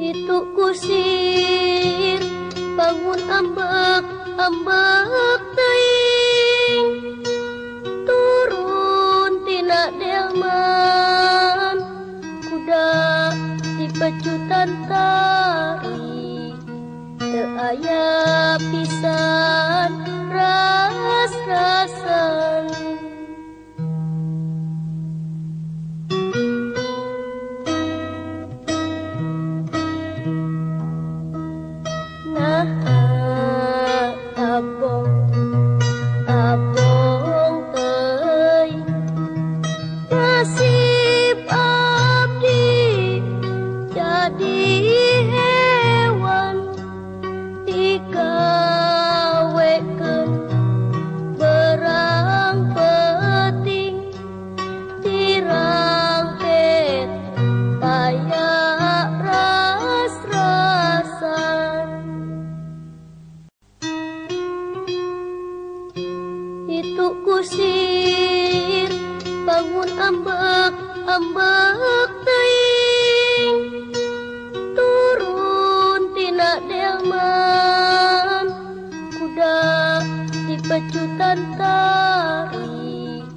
Itu kusir bangun ambek ambek teuing turun tina delman kuda dipecutan tarik teu aya pisan ras-rasan. Itu kusir bangun ambek ambek teuing turun tina delman kuda dipecutan tarik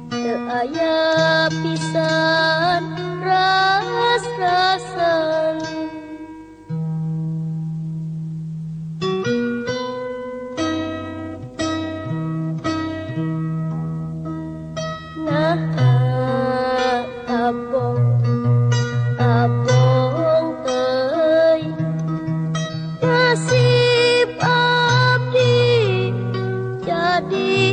teu aya pisan ras-rasan. Nasib abdi jadi